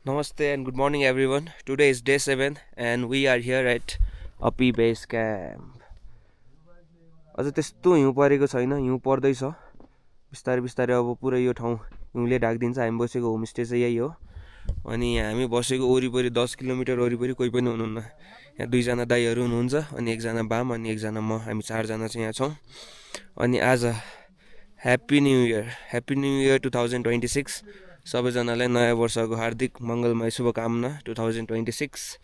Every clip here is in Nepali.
Namaste and good morning everyone. Today is day 7 and we are here at Api Base Camp. अझ त्यस्तो हिउँ परेको छैन, हिउँ पर्दैछ बिस्तारै बिस्तारै। अब पुरै यो ठाउँ हिउँले ढाकिदिन्छ। हामी बसेको होमस्टे चाहिँ यही हो अनि हामी बसेको वरिपरि 10 किलोमिटर वरिपरि कोही पनि हुनुहुन्न। यहाँ दुईजना दाइहरू हुनुहुन्छ अनि एकजना बाम अनि एकजना म, हामी चारजना चाहिँ यहाँ छौँ। अनि आज ह्याप्पी न्यू इयर 2026। सबैजनालाई नयाँ वर्षको हार्दिक मङ्गलमय शुभकामना। 2026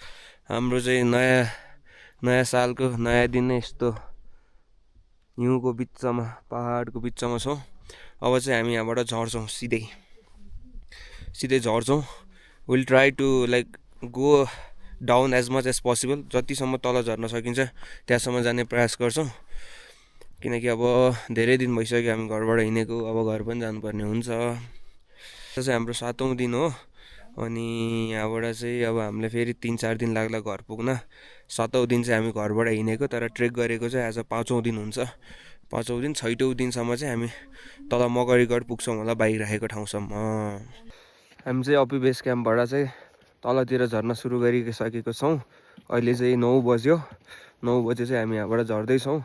हाम्रो चाहिँ नयाँ सालको नयाँ दिन नै यस्तो हिउँको बिचमा, पहाडको बिचमा छौँ। अब चाहिँ हामी यहाँबाट झर्छौँ, सिधै झर्छौँ। Will try to go down as much as possible. जतिसम्म तल झर्न सकिन्छ त्यहाँसम्म जाने प्रयास गर्छौँ, किनकि अब धेरै दिन भइसक्यो हामी घरबाट हिँडेको। अब घर पनि जानुपर्ने हुन्छ। यो चाहिँ हाम्रो 7औं दिन हो अनि यहाँबाट चाहिँ अब हामीलाई फेरि 3-4 दिन लाग्ला घर पुग्न। 7औं दिन चाहिँ हामी घरबाट हिँडेको, तर ट्रेक गरेको चाहिँ आज 5औं दिन हुन्छ। 5औं दिन 6औं दिनसम्म चाहिँ हामी तल मगरीगढ पुग्छौँ होला, बाइक राखेको ठाउँसम्म। हामी चाहिँ अपी बेस क्याम्पबाट चाहिँ तलतिर झर्न सुरु गरिसकेको छौँ। अहिले चाहिँ 9 बज्यो। 9 बजे चाहिँ हामी यहाँबाट झर्दैछौँ।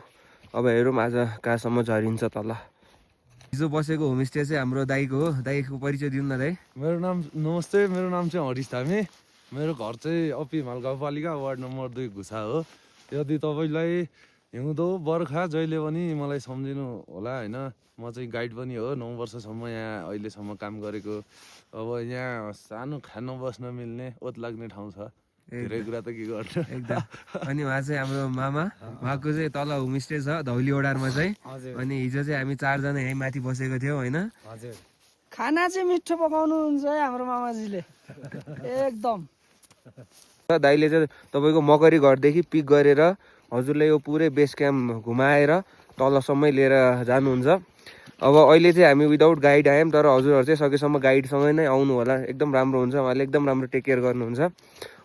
अब हेरौँ आज कहाँसम्म झरिन्छ तल। हिजो बसेको होमस्टे चाहिँ हाम्रो दाइको हो। दाइको परिचय दिनु न दाइ। नमस्ते, मेरो नाम चाहिँ हरिश धामी। मेरो घर चाहिँ अपी हिमाल गाउँपालिका वार्ड नम्बर 2 घुसा हो। यदि तपाईँलाई हिउँदो बर्खा जहिले पनि मलाई सम्झिनु होला होइन। म चाहिँ गाइड पनि हो, 9 वर्षसम्म यहाँ अहिलेसम्म काम गरेको। अब यहाँ सानो खान बस्न मिल्ने ओत लाग्ने ठाउँ छ, धेरै कुरा त के गर्नु एकदम। अनि उहाँ चाहिँ हाम्रो मामा, उहाँको चाहिँ तल होमस्टे छ धौली ओडारमा चाहिँ। अनि हिजो चाहिँ हामी 4जना यहीँ माथि बसेको थियौँ होइन। खाना चाहिँ मिठो पकाउनुहुन्छ है हाम्रो मामाजीले, एकदम। दाइले चाहिँ तपाईँको मगरीघरदेखि पिक गरेर हजुरले यो पुरै बेस क्याम्प घुमाएर तलसम्मै लिएर जानुहुन्छ। अब अहिले चाहिँ हामी विदाउट गाइड आयौँ, तर हजुरहरू चाहिँ सकेसम्म गाइडसँगै नै आउनु होला, एकदम राम्रो हुन्छ। उहाँले एकदम राम्रो टेक केयर गर्नुहुन्छ।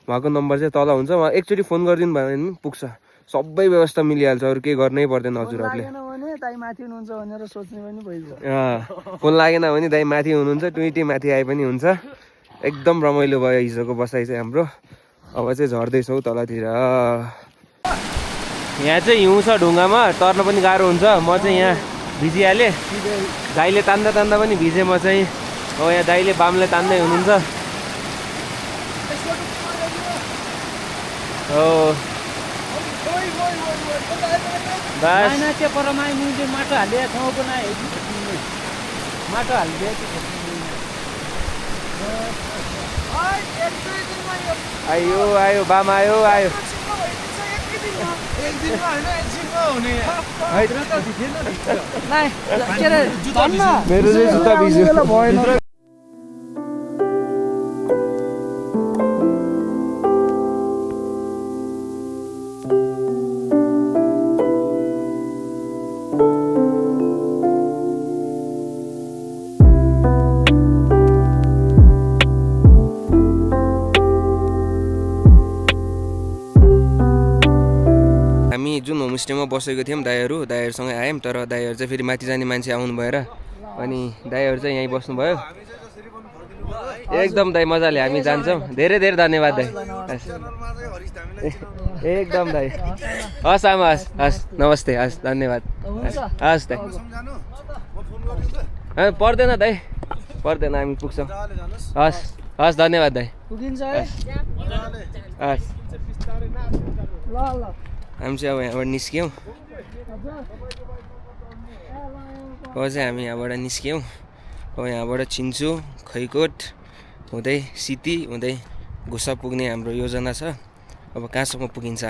उहाँको नम्बर चाहिँ तल हुन्छ, उहाँ एकचोटि फोन गरिदिनु भयो भने पुग्छ। सबै व्यवस्था मिलिहाल्छ, अरू केही गर्नै पर्दैन हजुरहरूले। दाइ माथि हुनुहुन्छ भनेर सोच्ने पनि भइदियो। फोन लागेन भने दाइ माथि हुनुहुन्छ, ट्विटी माथि आए पनि हुन्छ। एकदम रमाइलो भयो हिजोको बसाइ चाहिँ हाम्रो। अब चाहिँ झर्दैछौँ तलतिर। यहाँ चाहिँ हिउँ छ ढुङ्गामा, तर्न पनि गाह्रो हुन्छ। म चाहिँ यहाँ भिजिहालेँ, दाइले तान्दा तान्दा पनि भिजेँ म चाहिँ। अब यहाँ दाइले बामले तान्दै हुनुहुन्छ। हो बस माटो हालिदिए ठाउँको माटो हालिदिए। आयो बाम आयो। मेरो चाहिँ जुत्ता भिज्यो। हामी जुन होमस्टेमा बसेको थियौँ दाइहरूसँग आयौँ, तर दाइहरू चाहिँ फेरि माथि जाने मान्छे आउनु भएर अनि दाइहरू चाहिँ यहीँ बस्नुभयो। एकदम दाइ मजाले हामी जान्छौँ। धेरै धेरै धन्यवाद दाइ। एकदम दाइ। हस् आमा, हस् नमस्ते, हस् धन्यवाद, हस् दाइ। पर्दैन दाइ, पर्दैन, हामी पुग्छौँ। हस् धन्यवाद दाइ। हस् हामी चाहिँ अब यहाँबाट निस्क्यौँ। अब चाहिँ हामी यहाँबाट निस्क्यौँ। अब यहाँबाट छिन्चु, खैकोट हुँदै सिटी हुँदै घुसा पुग्ने हाम्रो योजना छ। अब कहाँसम्म पुगिन्छ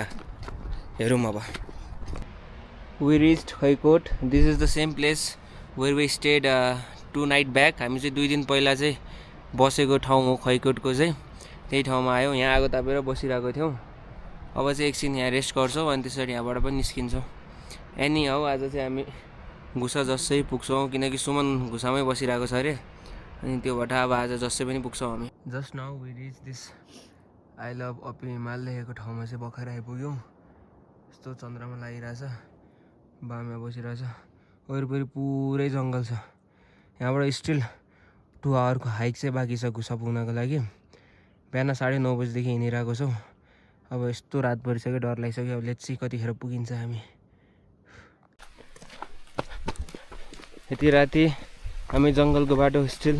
हेरौँ। अब we reached Khaikot. This is the same place where we stayed 2 night back. हामी चाहिँ 2 दिन पहिला चाहिँ बसेको ठाउँ हो खैकोटको चाहिँ। त्यही ठाउँमा आयौँ, यहाँ आगो तापेर बसिरहेको थियौँ। अब चाहिँ एकछिन यहाँ रेस्ट गर्छौँ अनि त्यसरी यहाँबाट पनि निस्किन्छौँ। एनी हौ आज चाहिँ हामी घुसा जसै पुग्छौँ, किनकि सुमन घुसामै बसिरहेको छ अरे। अनि त्यो भएर अब आज जसै पनि पुग्छौँ हामी। Just now we reach this I love Api Himal लेखेको ठाउँमा चाहिँ भर्खर आइपुग्यौँ। यस्तो चन्द्रमा लागिरहेछ, बाममा बसिरहेछ। वरिपरि पुरै जङ्गल छ। यहाँबाट स्टिल 2 आवरको हाइक चाहिँ बाँकी छ घुसा पुग्नको लागि। बिहान 9:30 बजीदेखि हिँडिरहेको छौँ। अब यस्तो रात परिसक्यो, डर लागिसक्यो। अब लेट्स सी कतिखेर पुगिन्छ हामी। यति राति हामी जङ्गलको बाटो स्टिल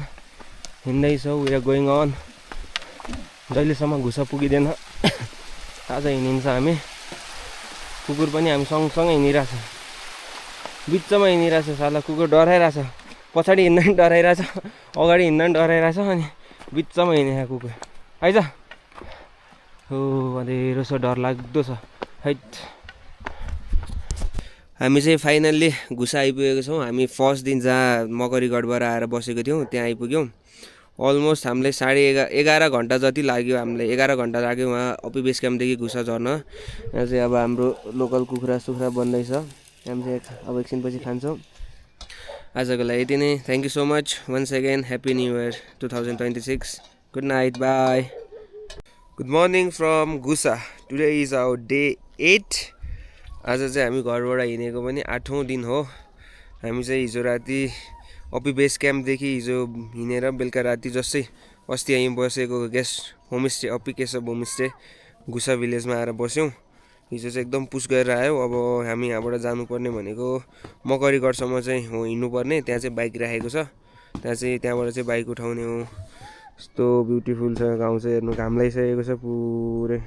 हिँड्दैछौँ। We are going on. जहिलेसम्म घुसा पुगिँदैन आज हिँडिन्छ हामी। कुकुर पनि हामी सँगसँगै हिँडिरहेछ, बिचमा हिँडिरहेछ। साला कुकुर डराइरहेछ, पछाडि हिँड्न पनि डराइरहेछ, अगाडि हिँड्न पनि डराइरहेछ, अनि बिचमा हिँडिरहेको कुकुर आइज। हो अँध्यारो छ, डर लाग्दो छ। हैट हामी चाहिँ फाइनल्ली घुसा आइपुगेको छौँ। हामी फर्स्ट दिन जहाँ मकरीगढबाट आएर बसेको थियौँ त्यहाँ आइपुग्यौँ। अलमोस्ट हामीलाई 11:30 घन्टा जति लाग्यो। हामीलाई 11 घन्टा लाग्यो वहाँ अपी बेस क्याम्पदेखि घुसा झर्न। यहाँ चाहिँ अब हाम्रो लोकल कुखुरा सुखुरा बन्दैछ। हामी चाहिँ अब एकछिनपछि खान्छौँ। आजको लागि यति नै। Thank you so much once again. Happy new year 2026। Good night, bye. Good morning from Ghusa. Today is our day 8। आज चाहिँ हामी घरबाट हिँडेको पनि 8औँ दिन हो। हामी चाहिँ हिजो राति अपी बेस क्याम्पदेखि हिजो हिँडेर बेलुका राति जस्तै अस्ति यहीँ बसेको गेस्ट होमस्टे अपी केशव होमस्टे घुसा भिलेजमा आएर बस्यौँ। हिजो चाहिँ एकदम पुस गरेर आयो। अब हामी यहाँबाट जानुपर्ने भनेको मकरीगढसम्म चाहिँ हो हिँड्नुपर्ने। त्यहाँ चाहिँ बाइक राखेको छ। त्यहाँबाट चाहिँ बाइक उठाउने हो। यस्तो ब्युटिफुल छ गाउँ चाहिँ। हेर्नु घाम लागिसकेको छ पुरै।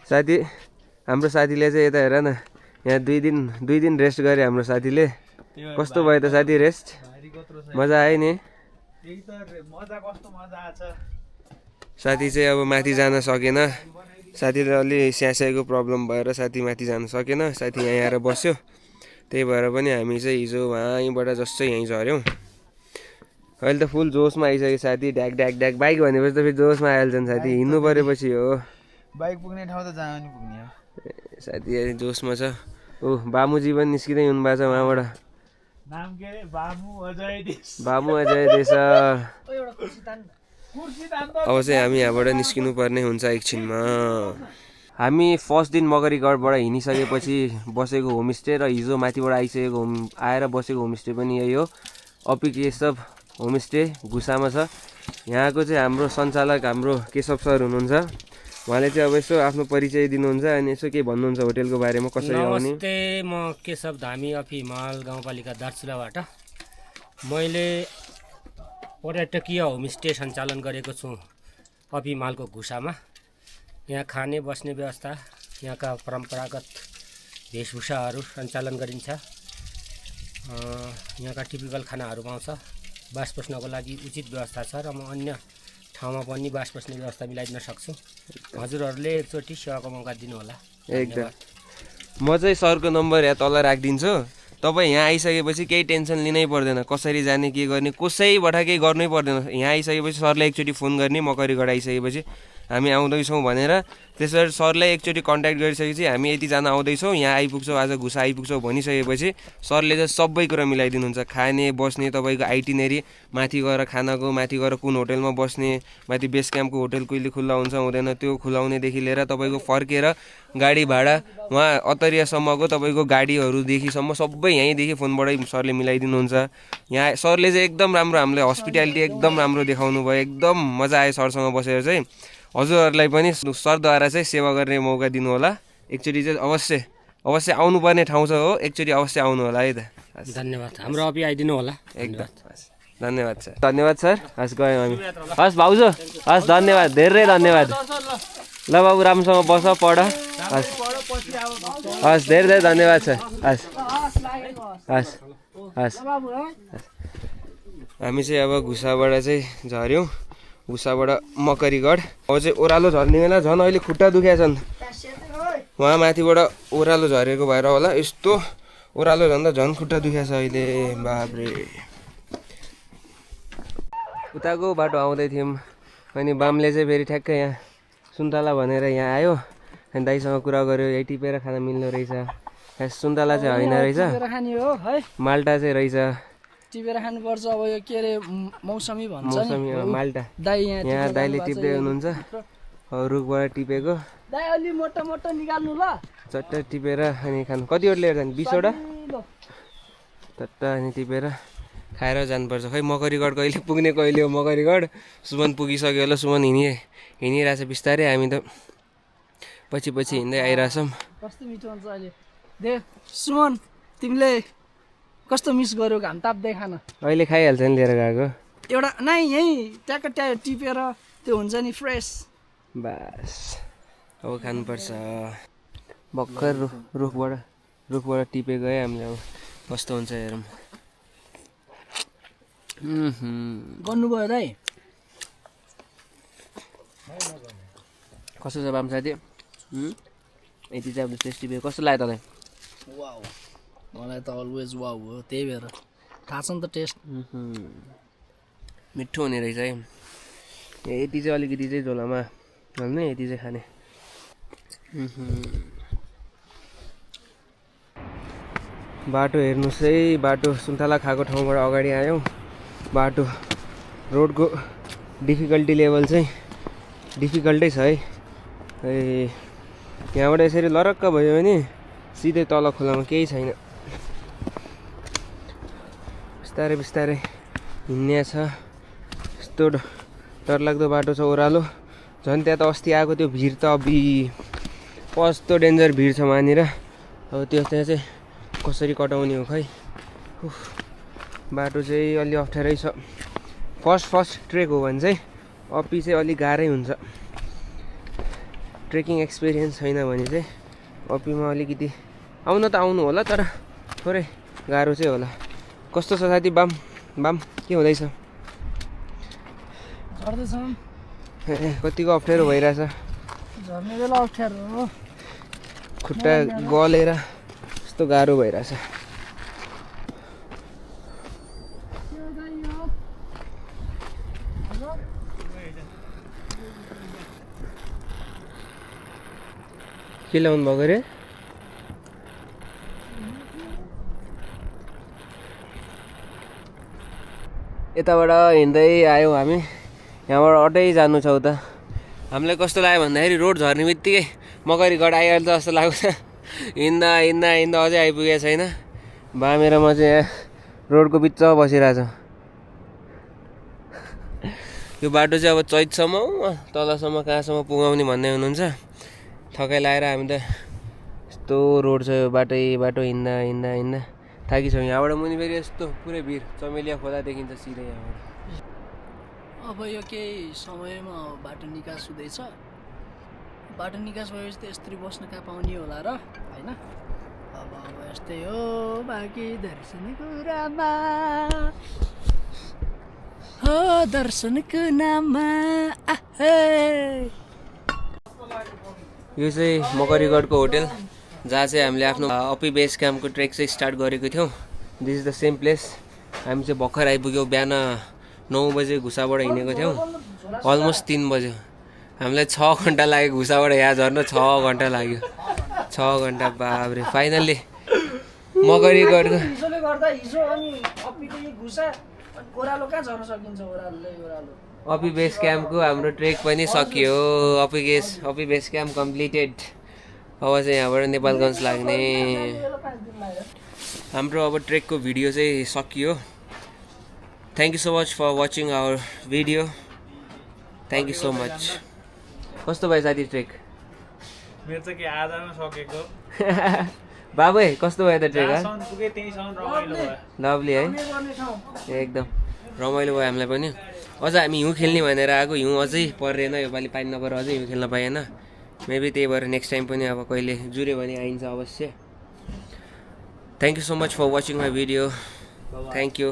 साथी हाम्रो साथीले चाहिँ यता हेर न, यहाँ दुई दिन रेस्ट गरे हाम्रो साथीले। कस्तो भयो त साथी रेस्ट? मजा आयो नि? साथी चाहिँ अब माथि जान सकेन। साथीले अलि स्यास्याएको प्रब्लम भएर साथी माथि जान सकेन। साथी यहाँ आएर बस्यो। त्यही भएर पनि हामी चाहिँ हिजो वहीँबाट जस्तै यहीँ झऱ्यौँ। अहिले त फुल जोसमा आइसक्यो साथी। ढ्याक ढ्याक ढ्याक बाइक भनेपछि त फेरि जोसमा आइहाल्छन् साथी। हिँड्नु परेपछि हो बाइक पुग्ने ठाउँ त जहाँ पनि पुग्ने हो। साथी अहिले जोसमा छ। ओ बामुजी पनि निस्किँदै हुनुभएको छ वहाँबाट। नाम के अरे? बामु अजय देश। अब चाहिँ हामी यहाँबाट निस्किनु पर्ने हुन्छ एकछिनमा। हामी फर्स्ट दिन मकरीगढबाट हिँडिसकेपछि बसेको होमस्टे र हिजो माथिबाट आएर बसेको होमस्टे पनि यही हो। अपी केशव होमस्टे घुसामा छ। यहाँको चाहिँ हाम्रो सञ्चालक हाम्रो केशव सर हुनुहुन्छ। उहाँले चाहिँ अब यसो आफ्नो परिचय दिनुहुन्छ अनि यसो के भन्नुहुन्छ होटेलको बारेमा, कसरी आउने? नमस्ते, म केशव धामी अपी हिमाल गाउँपालिका दार्चुलाबाट। मैले पर्यटकीय होमस्टे सञ्चालन गरेको छु अपी हिमालको घुसामा। यहाँ खाने बस्ने व्यवस्था, यहाँका परम्परागत वेशभूषाहरू सञ्चालन गरिन्छ। यहाँका टिपिकल खानाहरू पाउँछ। बास बस्नको लागि उचित व्यवस्था छ र म अन्य ठाउँमा पनि बास बस्ने व्यवस्था मिलाइदिन सक्छु। हजुरहरूले एकचोटि सेवाको मौका दिनुहोला। एकदम। म चाहिँ सरको नम्बर यहाँ तल राखिदिन्छु। तपाईँ यहाँ आइसकेपछि केही टेन्सन लिनै पर्दैन। कसरी जाने, के गर्ने, कसैबाट केही गर्नै पर्दैन। यहाँ आइसकेपछि सरलाई एकचोटि फोन गर्ने, मकरीगढ आइसकेपछि हामी आउँदैछौँ भनेर। त्यसरी सरलाई एकचोटि कन्ट्याक्ट गरिसकेपछि हामी यतिजना आउँदैछौँ, यहाँ आइपुग्छौँ, आज घुसा आइपुग्छौँ भनिसकेपछि सरले चाहिँ सबै कुरा मिलाइदिनुहुन्छ। खाने बस्ने तपाईँको आइटिनेरी, माथि गएर खानाको, माथि गएर कुन होटेलमा बस्ने, माथि बेस क्याम्पको होटेल कहिले खुल्ला हुन्छ हुँदैन त्यो खुलाउनेदेखि लिएर तपाईँको फर्केर गाडी भाडा वहाँ अतरियासम्मको तपाईँको गाडीहरूदेखिसम्म सबै यहीँदेखि फोनबाटै सरले मिलाइदिनुहुन्छ। यहाँ सरले चाहिँ एकदम राम्रो हामीलाई हस्पिटालिटी एकदम राम्रो देखाउनु भयो। एकदम मजा आयो सरसँग बसेर चाहिँ। हजुरहरूलाई पनि सरद्वारा चाहिँ सेवा गर्ने मौका दिनु होला। एकचोटि चाहिँ अवश्य आउनुपर्ने ठाउँ छ हो। एकचोटि अवश्य आउनु होला है त। धन्यवाद। हाम्रो अपी आइदिनु होला। एकदम धन्यवाद सर। धन्यवाद सर। हस् गयौँ हामी। हस् भाउजू, हस् धन्यवाद, धेरै धन्यवाद। ल बाबु राम्रोसँग बस, पढ। हस् हस्, धेरै धेरै धन्यवाद सर। हस् हस् हस्। हामी चाहिँ अब घुसाबाट चाहिँ झऱ्यौँ, घुसाबाट मकरीगढ। अब चाहिँ ओह्रालो झर्ने बेला झन् अहिले खुट्टा दुखेका छन्। वहाँ माथिबाट ओह्रालो झरेको भएर होला यस्तो ओह्रालो झन्दा झन् खुट्टा दुखेको छ अहिले। बाब्रे। उताको बाटो आउँदै थियौँ अनि बामले चाहिँ फेरि ठ्याक्कै यहाँ सुन्तला भनेर यहाँ आयो अनि दाइसँग कुरा गऱ्यो। यही टिपेर खाना मिल्ने रहेछ। सुन्तला चाहिँ होइन रहेछ, माल्टा चाहिँ रहेछ। टिपेर खानुपर्छ। अब यो के अरे मौसमी भन्छ नि, मौसमी माल्टा। दाइ यहाँ दाइले टिप्दै हुनुहुन्छ, रुखबाट टिपेको। दाइ अलि मोटो मोटो निकाल्नु ल। चट्ट टिपेर अनि खानु। कतिवटा लिएर जाने? 20वटा चट्ट अनि टिपेर खाएर जानुपर्छ। खै मकरीगढ कहिले पुग्ने कहिले हो मकरीगढ। सुमन पुगिसक्यो होला, सुमन हिँडिरहेछ बिस्तारै, हामी त पछि हिँड्दै आइरहेछौँ। कस्तो मिठो हुन्छ अहिले दे सुमन, तिमीले कस्तो मिस गर्यो घाम ताप्दै खान। अहिले खाइहाल्छ नि लिएर गएको। एउटा नै यहीँ ट्याक्क टिपेर त्यो हुन्छ नि फ्रेस। बास अब खानुपर्छ। भर्खर रुखबाट टिपेको है हामीले, अब कस्तो हुन्छ हेरौँ। गर्नुभयो दाइ? कस्तो छ बाम साथी? यति चाहिँ अब टेस्टी भयो। कस्तो लाग्यो तँलाई? वाउ, मलाई त अलवेज वाउ हो, त्यही भएर थाहा छ नि त टेस्ट। मिठो हुने रहेछ है। यति चाहिँ अलिकति चाहिँ झोलामा हाल्ने, यति चाहिँ खाने। बाटो हेर्नुहोस् है, बाटो सुन्तला खाएको ठाउँबाट अगाडि आयौँ। बाटो रोडको डिफिकल्टी लेभल चाहिँ डिफिकल्टै छ है। यहाँबाट यसरी लरक्क भयो भने सिधै तल खोलामा केही छैन। बिस्तारै हिँड्ने छ। यस्तो डरलाग्दो बाटो छ, ओह्रालो। झन् त्यहाँ त अस्ति आएको त्यो भिड त अबि कस्तो डेन्जर भिड छ वहाँनिर। अब त्यो त्यहाँ चाहिँ कसरी कटाउने हो खै। बाटो चाहिँ अलि अप्ठ्यारै छ। फर्स्ट ट्रेक हो भने चाहिँ अपी चाहिँ अलिक गाह्रै हुन्छ। ट्रेकिङ एक्सपिरियन्स छैन भने चाहिँ अपीमा अलिकति आउन त आउनु होला, तर थोरै गाह्रो चाहिँ होला। कस्तो छ साथी बाम के हुँदैछ? झर्दैछौँ। कतिको अप्ठ्यारो भइरहेछ। झर्ने बेला अप्ठ्यारो हो, खुट्टा गलेर यस्तो गाह्रो भइरहेछ। के ल्याउनु भएको रे? यताबाट हिँड्दै आयौँ हामी। यहाँबाट अटै जानु छ उता। हामीलाई कस्तो लाग्यो भन्दाखेरि रोड झर्ने बित्तिकै मकरीगढ आइहाल्छ जस्तो लाग्छ। हिँड्दा अझै आइपुगेको छैन। बामेर म चाहिँ यहाँ रोडको बिचमा बसिरहेछ। यो बाटो चाहिँ अब चैतसम्म तलसम्म कहाँसम्म पुगाउने भन्ने हुनुहुन्छ। थकाइ लगाएर हामी त यस्तो रोड छ यो बाटो हिँड्दा थाकिछौँ। यहाँबाट मुनि फेरि यस्तो पुरै भिड, चमेलिया खोला देखिन्छ सिधै यहाँबाट। अब यो केही समयमा बाटो निकास हुँदैछ। बाटो निकास भएपछि त यस्तरी बस्न कहाँ पाउने होला र, होइन? अब यस्तै हो बाँकी दर्शनको कुरामा, हो दर्शनको नाममा। यो चाहिँ मकरीगढको होटेल, जहाँ चाहिँ हामीले आफ्नो अपी बेस क्याम्पको ट्रेक चाहिँ स्टार्ट गरेको थियौँ। This is the same place. हामी चाहिँ भर्खर आइपुग्यौँ। बिहान 9 बजे घुसाबाट हिँडेको थियौँ, अलमोस्ट 3 बज्यो। हामीलाई 6 घन्टा लाग्यो घुसाबाट यहाँ झर्न। 6 घन्टा लाग्यो, 6 घन्टा। बाब्रे, फाइनल्ली मकरीगढको हिजोले गर्दा हिजो अनि अपीको यो घुसा अनि ओह्रालो कहाँ झर्न सकिन्छ? ओह्रालो अपी बेस क्याम्पको हाम्रो ट्रेक पनि सकियो। अपी बेस क्याम्प कम्प्लिटेड। अब चाहिँ यहाँबाट नेपालगञ्ज लाग्ने। हाम्रो अब ट्रेकको भिडियो चाहिँ सकियो। Thank you so much for watching our video. Thank you so much. कस्तो भयो साथी ट्रेक? मेरो त के आधामा सकेको। बाबु कस्तो भयो त ट्रेक? पुगे त्यहीँसम्म रमाइलो भयो। लभली है, एकदम रमाइलो भयो हामीलाई पनि। अझ हामी हिउँ खेल्ने भनेर आएको, हिउँ अझै परेन योपालि, पानी नपरेर अझै हिउँ खेल्न पाएन। मेबी त्यही भएर नेक्स्ट टाइम पनि अब कहिले जुऱ्यो भने आइन्छ अवश्य। Thank you so much for watching my video. Thank you.